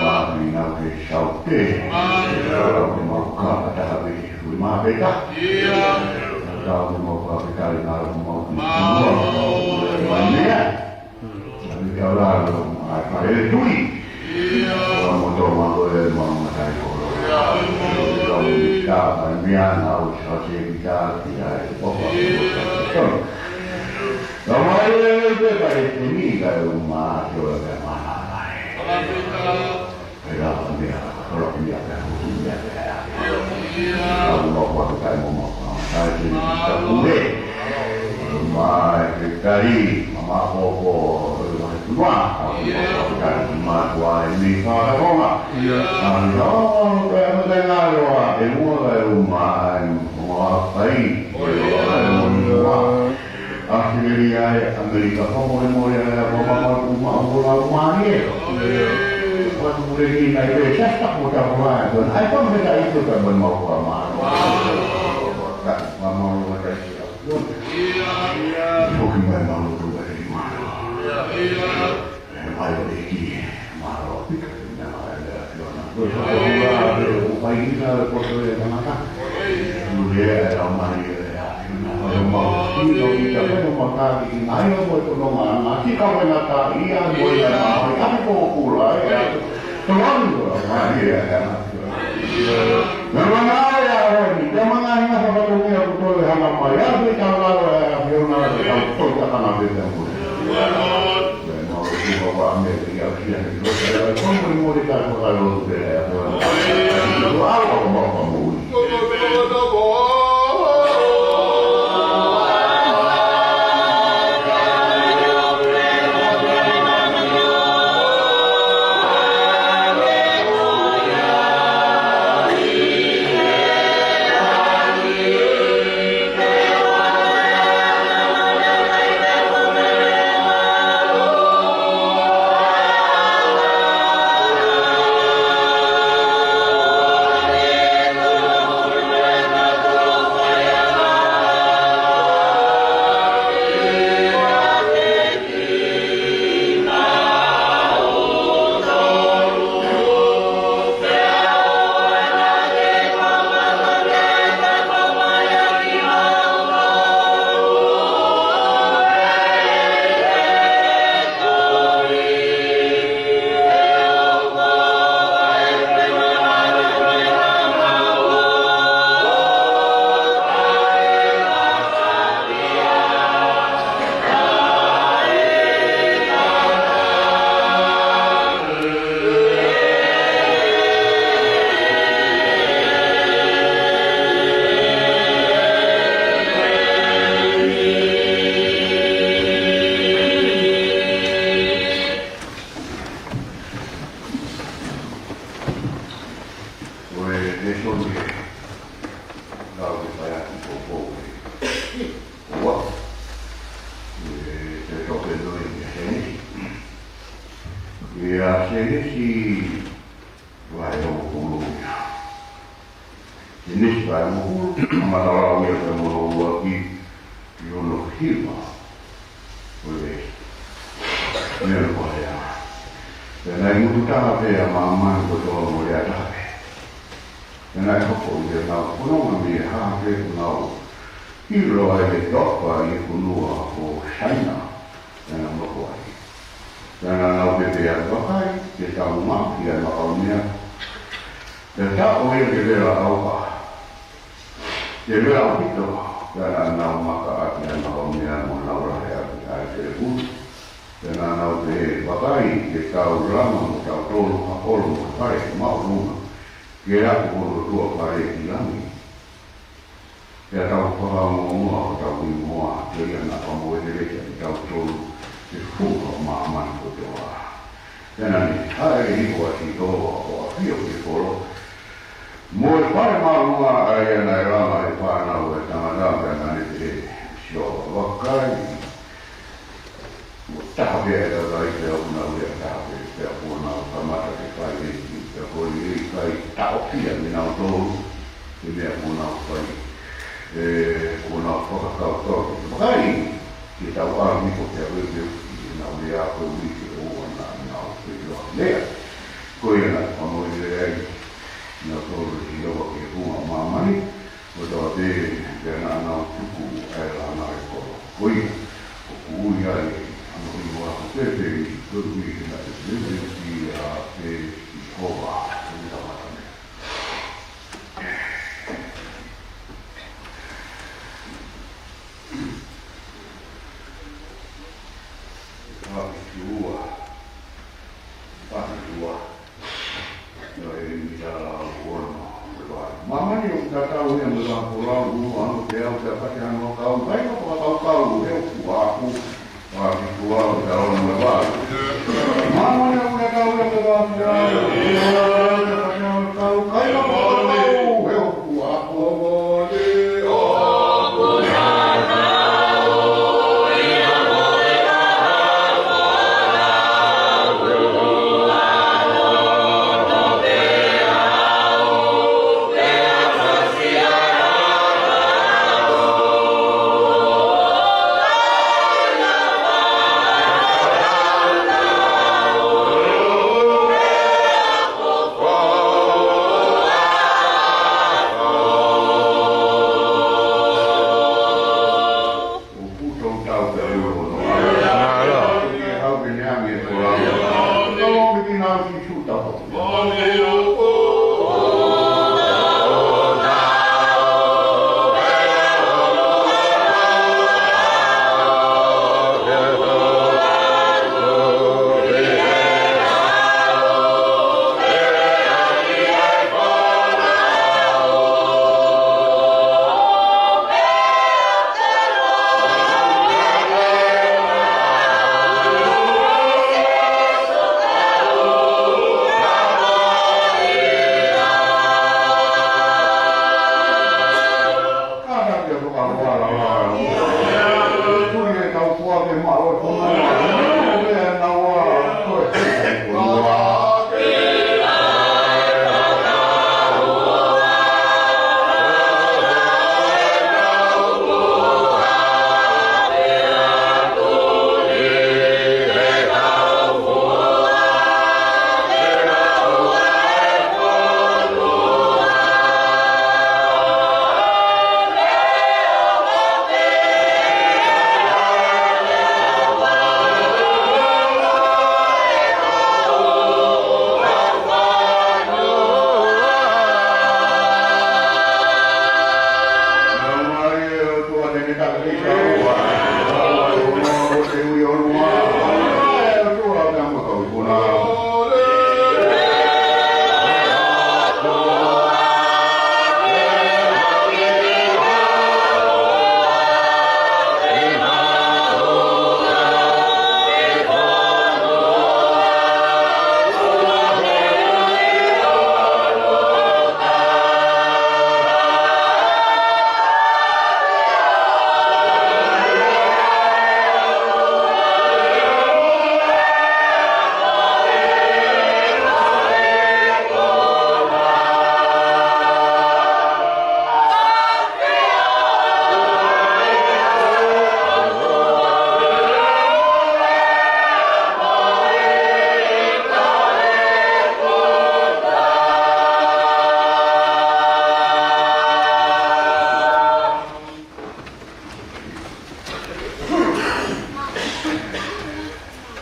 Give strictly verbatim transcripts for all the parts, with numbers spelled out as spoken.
Mālō. Mālō. Mālō. Mālō. Mālō. Mālō. Mālō. Pea palesiteni kae ʻumaʻā ʻa Siola pea mo Hāngai. Pea lava meʻa, koloki meʻa pea huhu meʻa pea ʻai. Au mau kuo ʻikai mo mau. Kae te ni ta pule. Mai ke kari, mama popo, ʻo i wahe tunua. Au mau kuo ʻikai mo mau ʻi mei Fakatonga. Ia. Au mau pea mo te ngalo a, ʻe mua kae ʻumaʻā, mo a pai, ʻo i wahe tunua. ʻAositelēlia ʻe ʻAmelika, fakamolemole ʻa e ʻaho mamaʻo ʻoku mau ʻoku lau mai ē. Fakatuʻuleʻi nai pē, just tapu tapu ʻa e kona. ʻAi fakamolemole ʻa e ʻaho mamaʻo. Tapu, mamaʻo ʻa e ʻaho. Foki mai maʻu ʻa e ʻaho. ʻE, mai ʻo e ki, mālō pika, nā, ʻa e ʻAfiona. Ko e fakaʻuhinga ʻo e ʻuhinga ʻo e poto ʻo e tangata. Nule ʻa e laumālie ʻo e ʻAfiona. Ko e mau, ʻi lo kita, ko e mau tāki, ʻi mai ʻo mo e kono ngā, ngā ki ka wena tā, ʻi a mo e ngā, ʻi a ko kula, ʻi a. Ko e laumālie ʻo e ʻAfiona. Nā, nā, nā, ʻe a, ʻe ni, te manga ina fakatongia kuo toe hanga mai, ʻa e tangata ʻo e ʻAfiona, ʻe tau toe takana pē te mui. Ko e lēsoni ʻe lau ke fai atu ko e ua. ʻE, te toke noi ʻi he Sēnesi. ʻI he Sēnesi vahe hongofulu ia. Sēnesi vahe hongofulu, ʻa e matala ʻo ia pea mo e ua ki, ki hono hiva. ʻO e, meʻa ko ia. Pea naʻe ngutu taha pē ʻa māmani kotoa mo lea taha pē. Pea naʻe hoko ʻi heʻenau fononga mei he hahake ʻoku nau ʻilo ai e toafa ʻi he fonua ko Saina, naʻa nau nofo ai. Pea naʻa nau pehē ʻe vakai, ke tau maki ʻa e makaʻumeʻa. Pea taʻo ia ke vela ʻauha. Ke vela ʻaupito, pea naʻa nau maka ʻaki ʻa e makaʻumeʻa mo nau lahi ʻaki ʻa e telefulu. Pea naʻa nau pehē, vakai, ke tau langa mo tautolu ha ʻolo mo e fale, maʻu ʻuhinga ke ako hono tuʻa fale ki langi. Pea tau fakaongoongoa hotau hingoa, ko ia naʻa fakamoʻui lelei kiate kitautolu, ke fuʻu ʻo māmani kotoa. Pea naʻa ne haʻele hifo ʻa Sihova ʻo ʻafio ki he kolo, mo e fale māʻolunga ʻa ia naʻe langa ʻe he fānau ʻa e tangata, pea naʻa ne pehē, Sihova, vakai, ʻoku taha pē ʻa e kakai pea ʻoku nau lea taha pē, pea kuo nau kamata ke fai lelei, pea kuo lelei fai taʻofia mei nautolu, ʻi he meʻa kuo nau fai, ē, kuo nau fakakaukau ke fai, ke tau ʻalu hifo pea ʻoku ʻikai ke nau lea ko e uike ʻo ʻoua naʻa nau feʻiloaki lea. Ko ia naʻe fakamoʻui lelei ai nautolu ʻe Sihova ki he funga ʻo māmani, kotoa pē, pea naʻa nau tuku ʻa e langa ʻo e kolo. Ko ia, ʻoku ui ai hono hingoa ko Pēteli, koeʻuhi he naʻe pēteli ʻa Sihova, ko e tangata meʻa. Pakitua. Pakitua. No e mita lau ono. Māmani ʻoku tatau ia mo e vahaʻa pulau, ʻuhinga ʻoku ʻikai ke pehē ʻa e kau, ʻikai ko e kau, kau he ʻoku ʻaku. Pakitua, mita ono mo e valu. Māmani ʻoku tatau ia mo e vahaʻa pulau, ʻuhinga ʻoku ʻikai ko e kau, kau he ʻoku ʻaku. ʻOku tau tau pē ʻa e ulo. Ke hau pē ne ami e kola. Tau mi ki nau si su tau.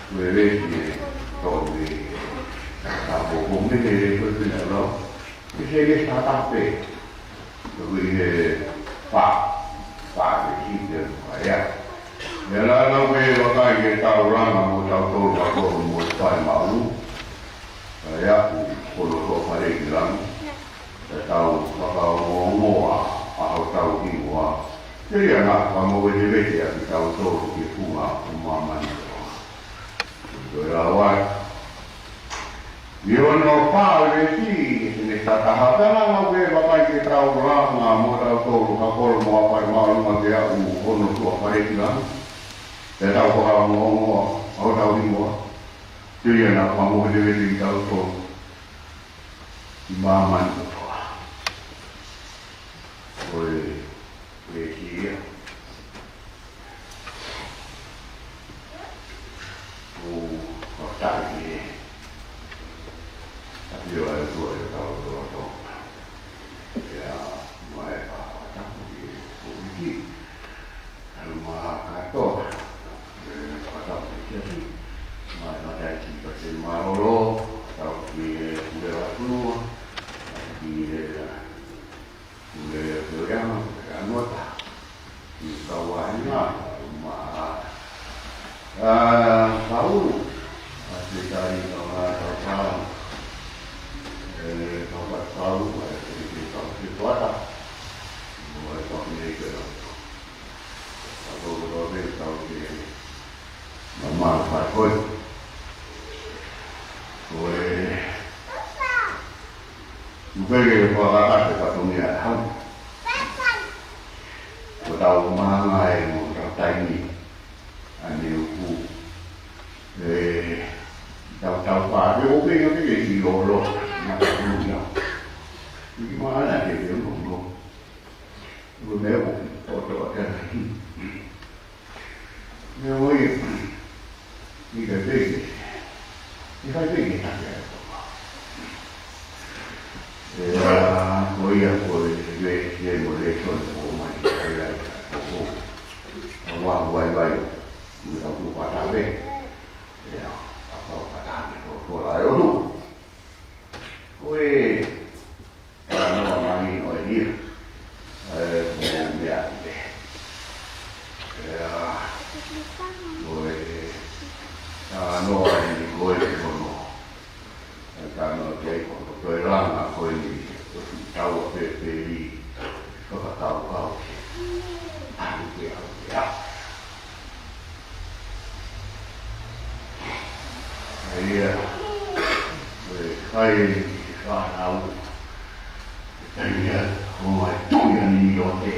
Ko e veesi ʻe tolu ē. Ka ko e meʻa ē ko e pina lau. Ko e veesi taha taha pē. Ko e fā, fā veesi ʻe tolu ē. Pea naʻa nau pehē, vakai, ke tau langa mo tautolu ʻa e kolo mo e fale maʻu. Pea ʻoku hono toʻo fale ki langi. Pea tau fakaongoongoa ʻa hotau hingoa. Telia naʻa fakamovetevete ʻa kitautolu ki he funga ʻo māmani. Ko e lau ē. ʻI hono fā veesi, ʻi he taha taha, pea naʻa nau pehē, vakai, ke tau langa mo tautolu ʻa e kolo mo e fale maʻu, ʻuhinga ke aʻu hono toʻo fale ki langi. Pea tau fakaongoongoa ʻa hotau hingoa. Telia naʻa fakamovetevete kitautolu ʻi māmani kotoa. Ko e veesi ia. ʻOku ou fakatauange ʻe ʻAfio ʻa e ʻOtua ʻi hotau lotolotonga. Pea mo e fakatapu ki he ʻEiki. Kae ʻumaʻā kātoa. Pea fakatapu ki he siasi. Mo e tamaiki, pea ke mālōlō. Fakatapu ki he pule ʻotua. Ki he pule ʻo e ʻEiki, pea mo e tamaiki. Ki he kau vahenga, mo e, ʻa, Tau, a te tari no na tau tau. E, tau ka tau, e, te te tau te tuata. Mo e tau nei ke tau. Tau tau tau te tau te. Ma ma fai koe. Ko e. Uke ke fakakata te ka tumi a hau. Ko tau manga e mo tau taimi. Ane uku. E, tau tau pa. E o pe o pe ke ki o lo. Na ka tumi a. Ki ma ana ke te o lo. Ko me o. O to a te na. Mea mo ia, ni ka peke, ni ka peke na ke. E, a, ko ia ko e, e, e mo le so ko mai, e, e, ko, ko, a wa, wa, wa, ni ka tu pata pe. E, a, a, a, pata pe, ko, ko la, e, o tu. Ko e, Talanoa mai ʻo e ʻIa. E, mo meʻa ʻi he. ʻIa. Ko e, talanoa ʻi he ko e kono. E talanoa ki ai kono. Ko e langa ko eni. Ko e tau a pepeli. Fakakaukau. Anu ke au ke au. ʻA ia, ʻoku fai e fānau, ʻa ia, ko mai tui a Nimilote.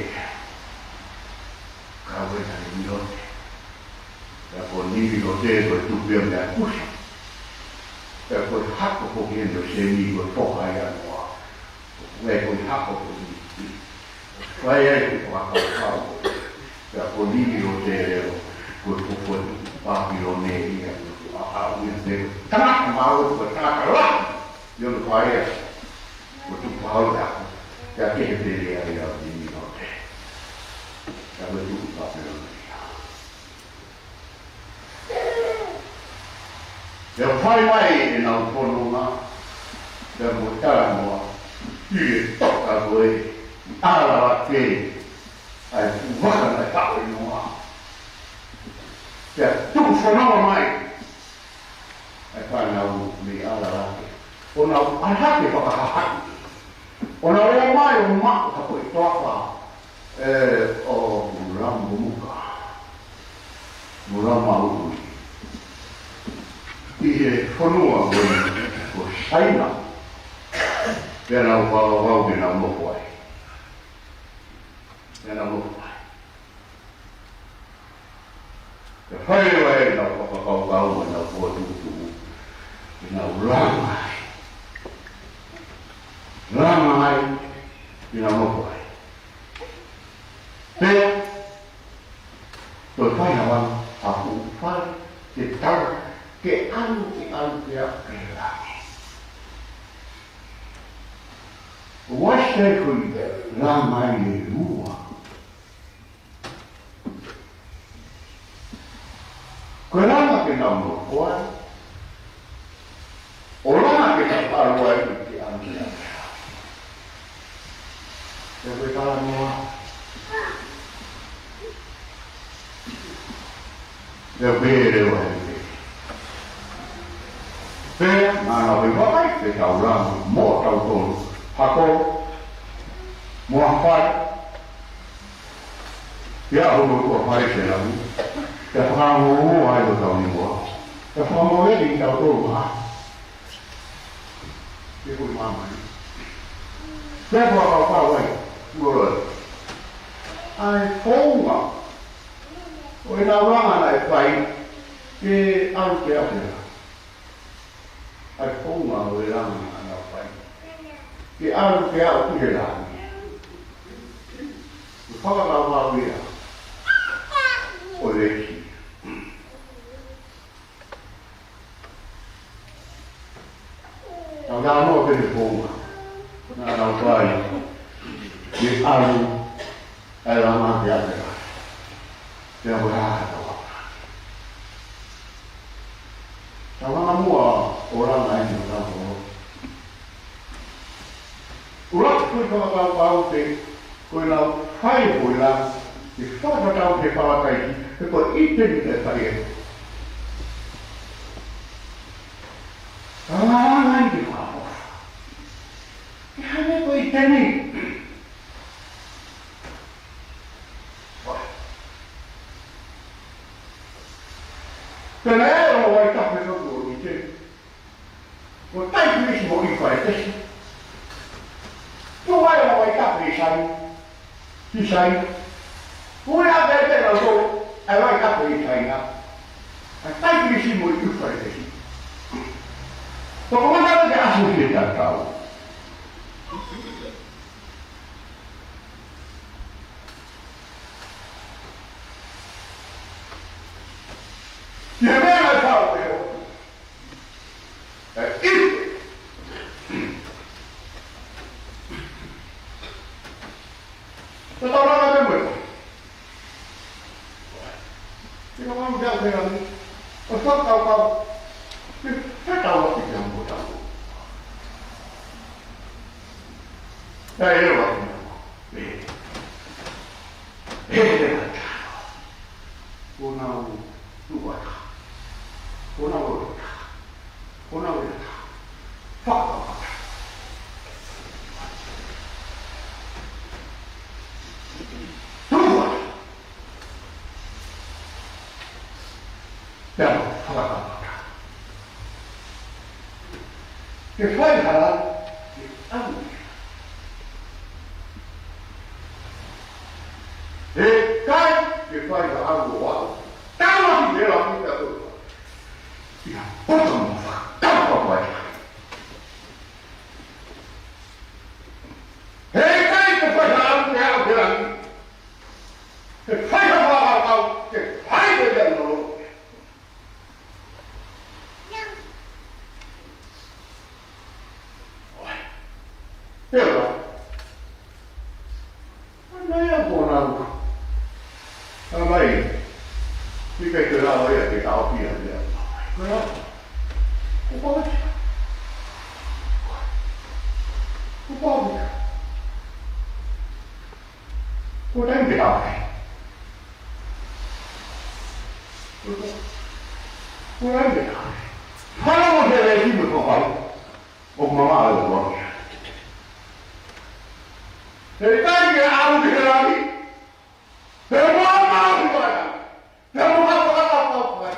Ka ue na Nimilote. Pea ko Nimilote, ko e tupu ia mei he kusi. Pea ko e hako ko ki he no seni, ko e foha ia noa. Ko e ko e hako ko eni. Fai ai ko e fakakaukau. Pea ko Nimilote leva, ko e ko e Papilone ia, ko e a, a, ia te. Tangata mālō, ko e tangata lahi. Ia ko fai ai. Ko e tupu hau ia. Pea kehe pē ia ia Nimilote. Pea ko e tupu Papilone ia. Pea fai mai ʻenau fononga, pea mo e talanoa, ʻi he toka ko ē, ʻi ʻAlalate, ʻa e fuʻu vaka naʻe faʻo ʻi Noa. Pea tuʻu fononga mai, ʻa e fānau mei ʻAlalate. ʻO nau ʻalu hake fakahahaʻi. ʻO nau ō mai ʻo maʻu ha ko e toafa, e, ʻo Mulamuka. Mulamauʻi. ʻI he fonua ko ē, ko Saina. Pea nau fakakaukau ke nau nofo ai. Pea nau nofo ai. Pea fai leva ʻenau fakakaukau mo ʻenau fokotuʻutuʻu. Ke nau langa ai. Langa ai. Ke nau nofo ai. Pea, toe fai ha vanu, ha fuʻu fale, ke tala, ke ʻalu, ke ʻalu, ke ʻalu, ke langi. ʻOku ʻasi ai ko e langa ʻe ua. Ko e langa ke nau nofo ai. ʻO langa ke nau ʻalu ai ke ʻalu ki ai. Pea ko e talanoa. Pea pehē leva ʻe he. Pea, naʻa nau vakai, pea tau langa mo tautolu. Hako, mo ha fale. Pea hono ko fale ke lau. Pea fakaongo ai ʻo tau ni mo. Pea fakaongo ai ʻi tautolu ha. Ke ko māmani. Pea ko a kau kau ai. Ulo. ʻA e founga. ʻO e nau langa naʻe fai. Ke ʻalu ke ʻalu. ʻA e founga ʻo e langa naʻa nau fai. Ke ʻalu ke ʻalu ki he langi. Ko e fakakaukau ia. ʻO e leki. Tau talanoa pē he founga. Naʻa nau fai. Ke ʻalu. ʻA e langa ke ʻalu. Pea ko e hā tau. Tau langa muʻa ʻo langa ʻi he tau. ʻUluaki ko e fakakaukau pē, ko e nau fai ko e langa, ke fakatatau ki he palataisi, he ko e ʻIteni ʻe fai ē. Anga anga i ke fakaʻofoʻofa. Ke hane ko i teni. Pea naʻe ʻalu ʻo Vaitafe ka ko i teni. Ko Taifilisi mo ʻIufaletesi. Tuʻu ai ʻo Vaitafe ʻi Saina. ʻI Saina. Ko e ʻa pē pē ʻa ʻo, ʻa Vaitafe ʻi Saina. ʻA Taifilisi mo ʻIufaletesi. Ko ko mata ke asu ke tatau. Ki he meʻa naʻe fai ʻe he ʻOtua. ʻE ʻi. Ko tau langa me mo. Ki he ʻOtua ke au ke langa. ʻO fakakaukau. Ke, ke tau ʻaki ke au ko tau. ʻE ʻe wa. ʻE. ʻE ʻe wa. Ko nau tuʻu ata. Ko nau ʻo ata. Ko nau ʻo ata. Fakapapata. Tuʻu ata. Pea fakapapata. Ke fai hala, ke ʻalu. ʻE ʻikai ke fai ha ʻalu ʻo aʻu. Tau atu ke la kita tu. Ia, poto mo fa, tau pa pa ia. ʻE ʻikai ke fai ha ʻalu ke aʻu ke langi. Ke fai ha fakakaukau, ke fai ke ia nolo. Pea. Ana ia ko nau. Amai. Ni kai ke lava ia ke tau pia ia. Ko nau. Ko pau. Ko pau. Ko tai ke tau. Ko tai ke tau. Fala mo te le ki mo ko pau. ʻOku mamaʻo ʻa e ʻOtua. He ʻikai ke aʻu ki he langi. He mamaʻo ʻa e ʻOtua. He mamaʻo ʻa e ʻOtua.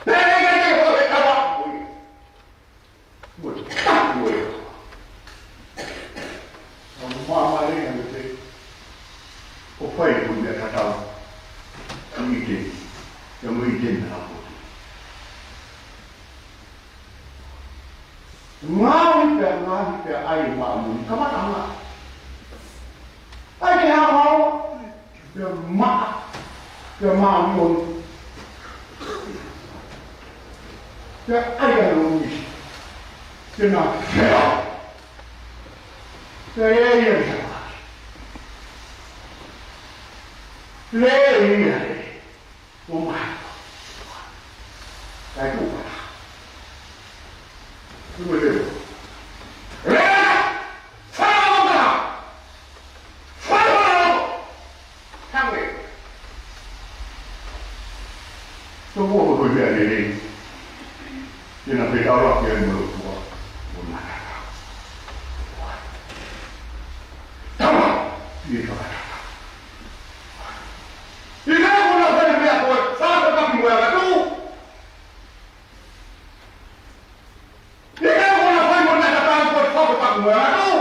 He ʻikai ke ko he kava. Mo e tapu e. ʻA mamaʻo ʻa e ʻOtua. ʻO fai ko ia tatau. Ko ʻIteni. Ia mo ʻIteni na ko. Ngaohi pea, ngaohi pea ʻai maʻu muni. Kamata anga. ʻAi ke hao, pea maʻa, pea maʻu muni. Pea ʻai ʻa e lōmisi. Pea na fea. Pea ʻe ia ia. Lea ia. ʻO mai. Kai tuʻu pata. Tuʻu e teu. Lea! Fala o ka! Fala o! Tange. Tō mo ko ia lele. Tena pe tau la ke mo tua. ʻO na. Tama. Ia ka. ʻIkai ko na fai meʻa ko e fakapapaki mo e anga tuʻu. ʻIkai ko na fai mo na ka tau ko e fakapapaki mo e anga tuʻu.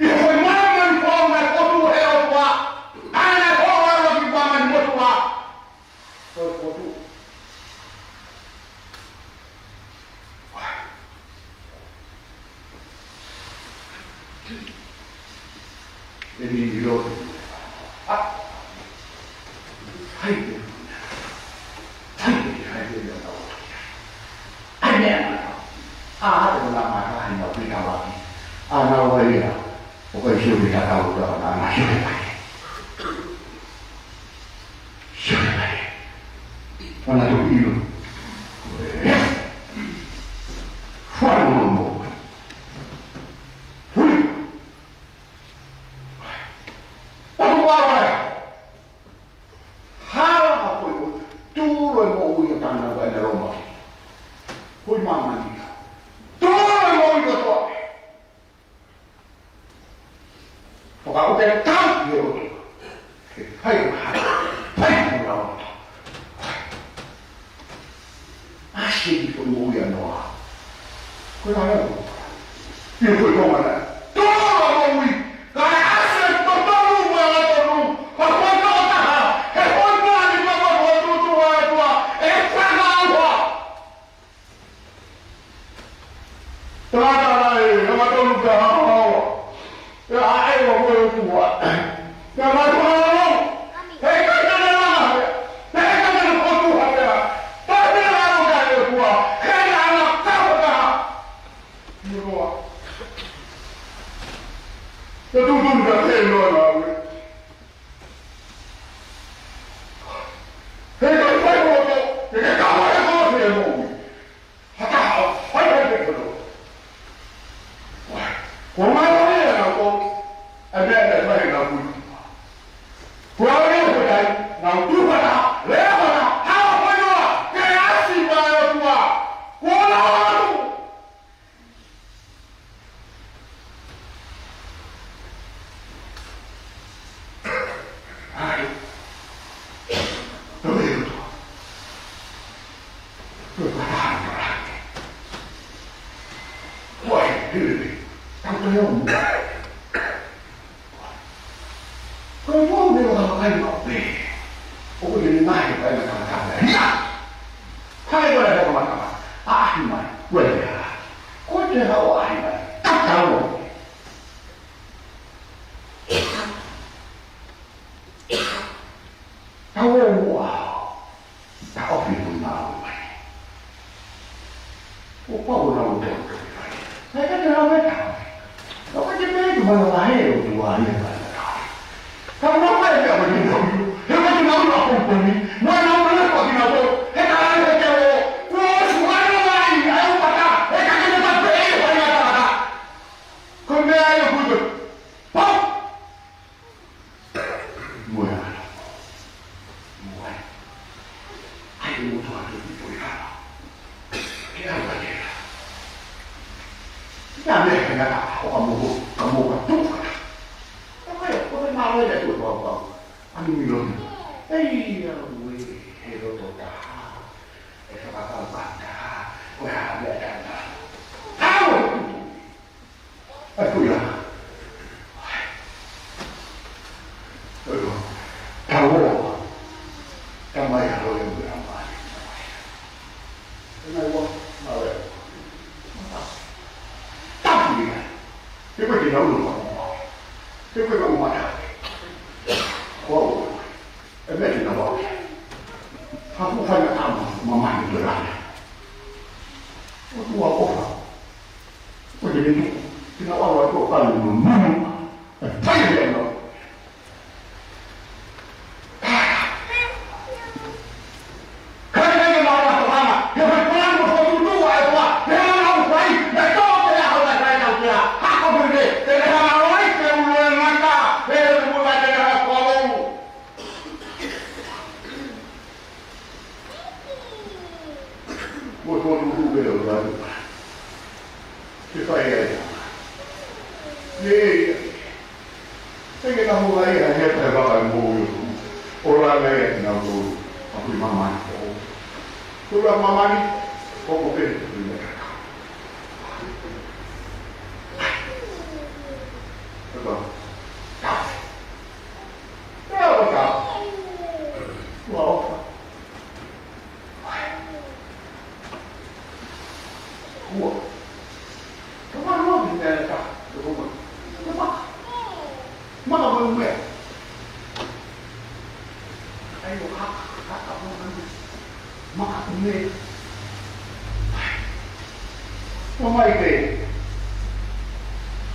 ʻI he fai mai mai ko na ko tu he ʻOtua. ʻAna ko ʻalu ki pa mai mo tua. Ko e ko tu. ʻE ni ni lo. ʻA. Hai te. Hai te, hai te, ʻa. ʻAi meʻa mai. ʻA, te na mai, hai na pita laki. ʻA, na o ia. ʻO kai sio ki tatau ka na, na sio ki pai. Sio ki pai. ʻAna tu ilo. Fai mo mo. Hui. Atu wawa. Hala ha koe mo. Tulo e moʻui ʻo tana ua ʻena loma. Hiki ko e moʻui ʻa Noa. Ko e hā ʻa e moʻui? Pea ko e konga naʻe tō ai e moʻui, kae ʻasi e totonu mo e angatonu, ka ko e tokotaha, he ko e moʻoni mo e moʻoni ʻo e tuʻutuʻuni ʻa e ʻOtua, ʻe fakaʻauha. Tangata naʻe angatonu pea haohaoa. Pea ʻaʻeva mo e ʻOtua. Pea mātuʻa ʻo, heʻikai te ne langa pea, heʻikai te ne fokotuʻu ha meʻa. Pea te ne ʻalu ki he ʻOtua, he naʻa na kau taha mo Noa. Pea tuʻutuʻuni pea pehē ʻe Noa, naʻa ue. Heʻikai fai mo koe, heʻikai kau ai koe he moʻui. Ha taha ʻoku fai ai pē koe. Ko e mālō ia naʻa ko e meʻa naʻe fai naʻa ko e. Ko e ʻaho ko ē naʻa tuʻu ʻa Noa, lea ʻa Noa, haʻu ʻa Noa, ke ʻasi mai ʻa e ʻOtua. Ko e lau atu. ʻAi. Tau e ʻOtua. Tau e ʻOtua. Ko e hā e lelei? Tau toe ō mai. Ko e ʻOtua ʻoku ne vakavakai maʻu pē. ʻOku ne ngaahi kai na kamatanga. Ia! Hai wala he kamatanga. ʻAʻahi mai. Wala. Ko e te hao ʻaʻahi mai. Tatau. Tau ō muʻa. Taʻofi mo nau mai. ʻO pau nau tō tō mai. Naʻe ʻikai te nau meʻa. Naʻe ʻikai te meʻa ki mana lahe ʻo tuʻu ai e mana lahe. Ka nau mai pea ko e nau. He ʻikai te nau ʻilo ʻa Pongipongī. Mo nau mana ko ki nau tō. He ka ai he te o. Kuo ʻosi wano mai. Ai o pata. He ka ke te tape e wai na tata. Ko e meʻa ia ʻoku te. Pau! Mo e ana. Mo e. Ai, mo tua tu ki poi ana. Ke ana ke. Ia me ke ngata, ʻo ka mo, ka mo ka tu ka. Ka mai, ko e mā mai le tu ka ka. Ani mi lo. Ei, ia, mo e, he lo to ta. E ka ka ka ka. Ko e ha, le ka ka. Au! ʻAi, ko ia. ʻAi, ko. Tau ō. Tamai ʻa Loʻi mo e tamai. Tamai ua, ma ue. Tapu ia. He ko e kina ulu ka mo. He ko e ka mo mata. Ko au. E meʻa ke na vau. Haku fai na kama, mamahi ʻo e lana. ʻOtua ʻofa. Ko e meʻa ke na vau ʻo kau no nunu. E fai e no. Kai kai ke na vau ʻo kama. He fai kona mo fotu tu a e kua. He na vau fai. Na tō te aho na kai na kia. Hako mure. Te ne hanga ʻo ai ke ulu e ngata. He ulu e ngata. Mo e fotu ʻulu e ʻOtua. Ke fai ai. Ia, ia. Ke ke na mo ai, ai, he, he, vaka mo ui. ʻO la ngai ai na ʻulu. ʻA kui mamani. ʻO la mamani. ʻO ko peni. Eba. Ua ʻofa. Ua. Ka ma no ni ne ka. Ka ma. Ma ka mo me. Ai o ka ka ka mo me. Ma ka mo me. Mo mai pe.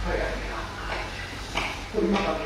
Ai ai. Ko ma ka ke.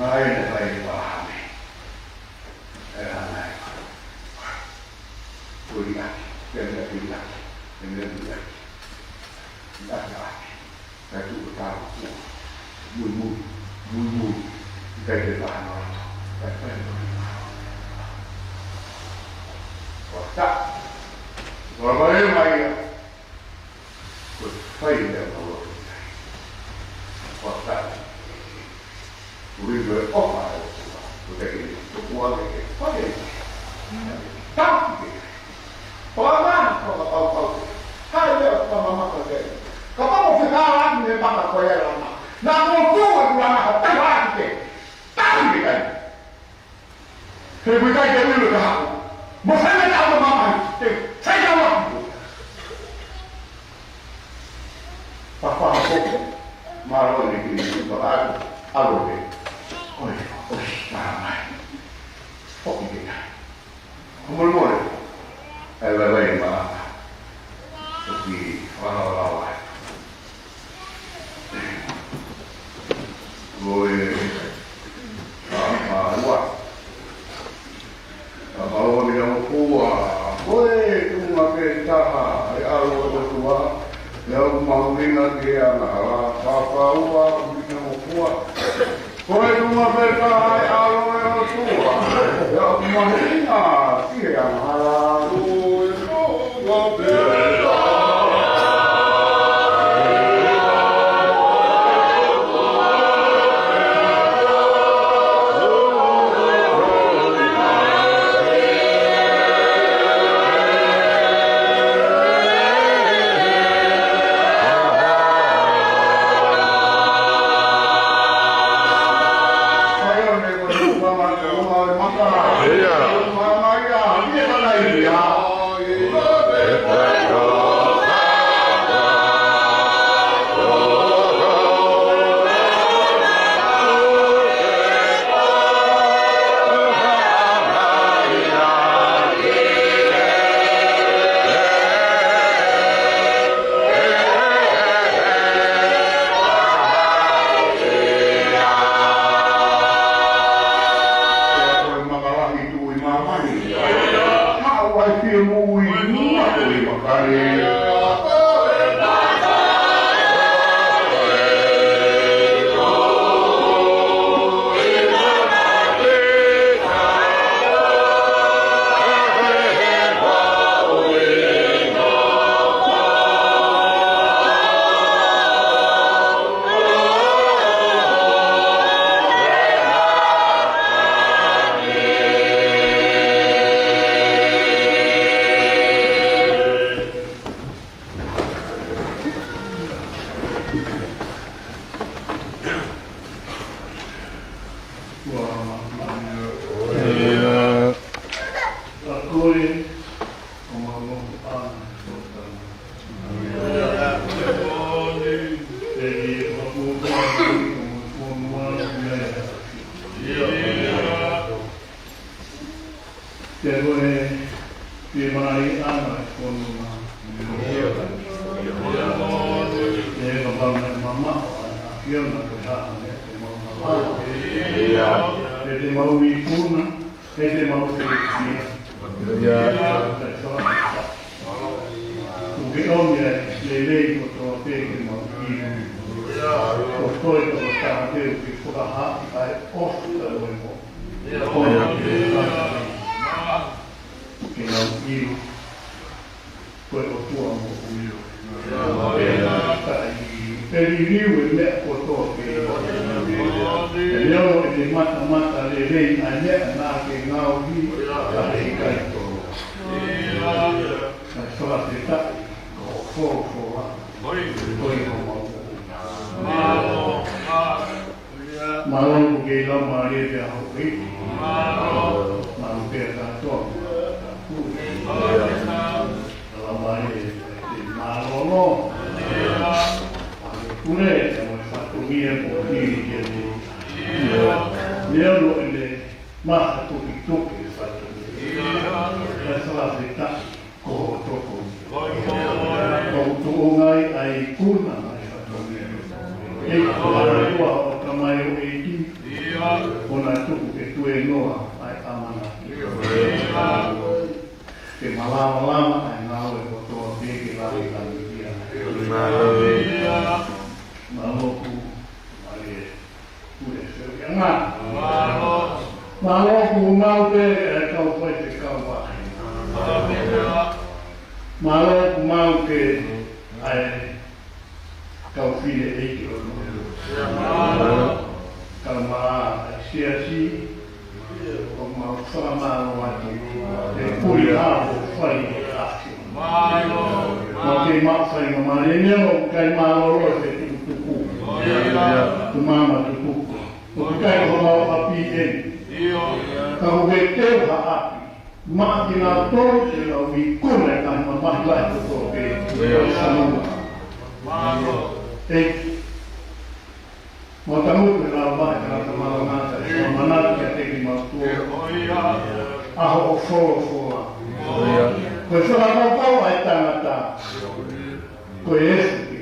ʻA ia naʻe fai ʻe ʻĒpalahame. ʻE hanga ʻe ʻĒpalahame. Ko e liʻaki, ko e liʻaki, ko e liʻaki. Liʻaki, liʻaki. Kae tuʻu ʻo tau. Muimui, muimui. ʻIkai ke fai ha loto. Kae fai ha loto. Ko e taʻu. Ko e loto mai ia. Ko e fai ia ka loto. Ko e taʻu. Ko e ʻofa ʻa e ʻOtua. Ko e taʻu ke tuku ake ke fai ia. Taʻu ke. Ko e mana, ko e pau, pau. Hai lea ʻo ka mamata ke. Kapau ʻoku fekauʻaki mo e maka ko ia lama. Naʻa mo fua ʻi lama ha taha ake. Taʻu ke kai. He ʻoku ʻikai ke ʻilo ka haʻu. Mo fai mei taʻu mo mamai. Te, sai ka wa. Papa ko. Mālō ʻEiki, papa. ʻAlo ke. ʻOi, ʻosi, mālō mai. Foki ke kai. Ko mole mole. ʻAi, vai, vai, ma. Toki, wala, wala, wala. Ko e, a, a, ua. A, ma, ua, mi na mokua. Ko e, tuʻunga pē taha, ʻe ʻAlo ʻo e ʻOtua. ʻE au mahuʻinga ki he angahala. Papa ua, mi na mokua. Ko e tuʻunga pē taha ʻe ʻAlo ʻo e ʻOtua. ʻE au mahuʻinga ki he angahala. Ko e tuʻunga pē taha. Te koe pē mai ana e fonua. Te kapau naʻe mamaʻo ʻa e ʻAfiona ko e hā e meʻa te mau mamaʻo. Te te mau ikuna, te te mau fiefia. ʻOku ke ʻomi ʻa e lelei kotoa pē ke mau ʻilo. Ko koe tokotaha pē ʻoku ke fakahā ʻa e ʻofa mo e moʻoni. Ke nau ʻilo ko e ʻOtua moʻui. ʻE liliu e meʻa kotoa pē. ʻE leo ʻene matamata lelei ʻa e meʻa naʻa ke ngaohi ʻa e ʻikai tō. Kae fakafetaʻi ko ho folofola. Ko e homau. Mālō ʻoku ke laumālie pea hoʻi. Mālō pea kātoa. Laumālie te mālōlō. Pule, te mo e fatongia mo hili ke te. Leo lo ʻene maha tukituki e fatongia. Kae fakafetaʻi. Ko ho toko. Ko ho tuʻunga ʻa e ikuna mai fatongia. ʻEiki ko e ʻOtua ʻo e Tamai ʻo e ʻEiki. Mālō ʻoku mau ke ʻai kau fine ʻeiki ʻo nō. Kau mā ʻa e siasi, ʻoku mau fakamālō atu. ʻE puli ʻa ʻoku fai ʻe ʻAfio. Mau kei mau fai ma mali ne o kai mālōlō e tukutuku. Ku mama tukuku. ʻOku kai ko mau ʻapi eni. Ka ʻoku ke teu ha ʻapi. Maʻa kinautolu ke nau ikuna e ngaahi mamahi lahi kotoa pē ʻo e fonua. ʻEiki, mau tangutu he lau mai ka ta malanga ta e manatu kiate kimautolu. ʻA hoʻo folofola. Ko e fakakaukau ʻa e tangata. Ko e efu pē.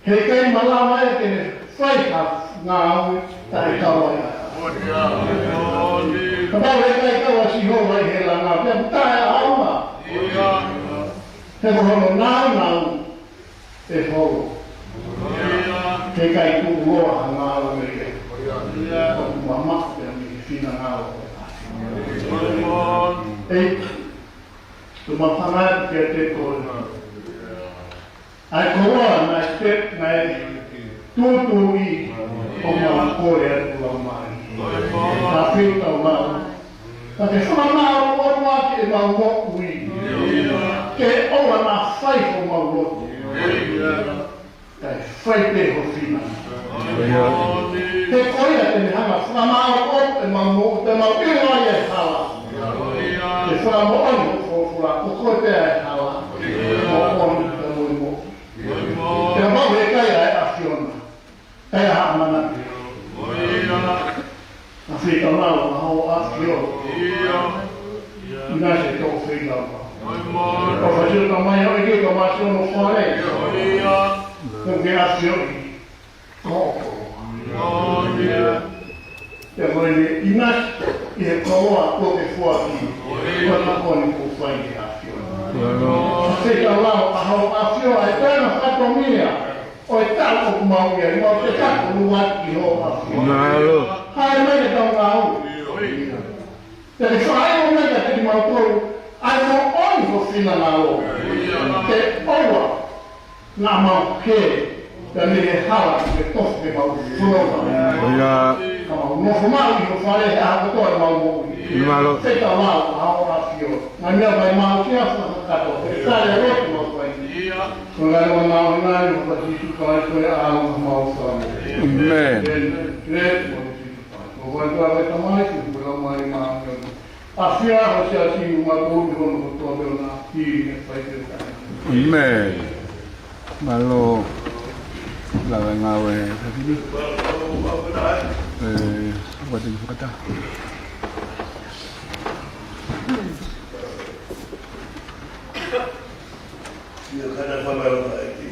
He ʻikai malava ia ke ne fai ha ngāue taʻe kau ai ʻa e. Kapau he ʻikai kau ʻa Sihova ʻi he langa, pea taʻeʻaonga. He ko hono nāunau ʻe holo. He ʻikai tuʻuloa ha ngāue ia. ʻOku mamaʻo pē mei he finangalo ʻo e ʻAfio. ʻEiki, ʻoku mau hanga atu kiate koe. ʻA e koloa naʻe pehē naʻe tuʻutuʻuni ʻo mau kole atu lau mai. Ka fei tau mau. Ka ke fakamāʻopoʻopo ʻaki ʻemau moʻui. Ke ʻoua naʻa fai homau lotu. Kae fai pē ho finangalo. He ko ia te ne hanga fakamāʻopoʻopo ʻemau moʻui, te mau ʻilo ai e hala. Ke fakamoʻoni hoʻo folofola, ko koe pē ʻa e hala. Moʻoni, ka moʻoni moʻoni. Te mau he kai ʻa e ʻAfiona. Kai ʻa Haʻamana. ʻA fei tau lau, ʻa hoʻo ʻAfio. ʻInasi e toʻo fei lau. ʻOfa atu ʻa e Tamai ʻo e ke ka masi ʻo no fale. Ko ke ʻAfio ʻi. Ko ko. Te mo ʻinasi ʻi he koloa ko ke foaki. Ko na ko ni ko fai ʻe ʻAfio. ʻA fei tau lau, ʻa hoʻo ʻAfio, ʻa e tana fatomia. ʻO e tau ʻoku mau ia, mau te taku luat ki hoʻo ʻAfio. Mālō. Hae mai e tau ngāue. Te ke fakaʻilo mai kiate kimautolu, ʻa e moʻoni ho finangalo. Te ʻoua, naʻa mau hē, pea mei he hala ke tofu ke mau fononga. ʻIo. Ka mau nofo maʻu ʻi ho fale he ʻaho kotoa ʻemau moʻui. Mālō. Fei tau lau, ʻa hoʻo ʻAfio. Ngaahi meʻa mai mau kia fakakato, he kale lotu mau fai. Ko e ngaahi ʻoku mau ngaahi ʻoku Sīsū Kalaisi ko e ʻAlo ʻo mau fai. ʻĒmeni. ʻĒmeni. Ko e ngaahi ʻoku mau fai, ko e ngaahi ʻoku mau fai. ʻAfio ho siasi mo mātou ʻi hono kotoa pē ʻona ki he fai pē ʻo taʻe. ʻĒmeni. Mālō. Lava ngāue fafili. ʻE, ʻoua te fakata. Ia, kātaki fakamālō ʻEiki.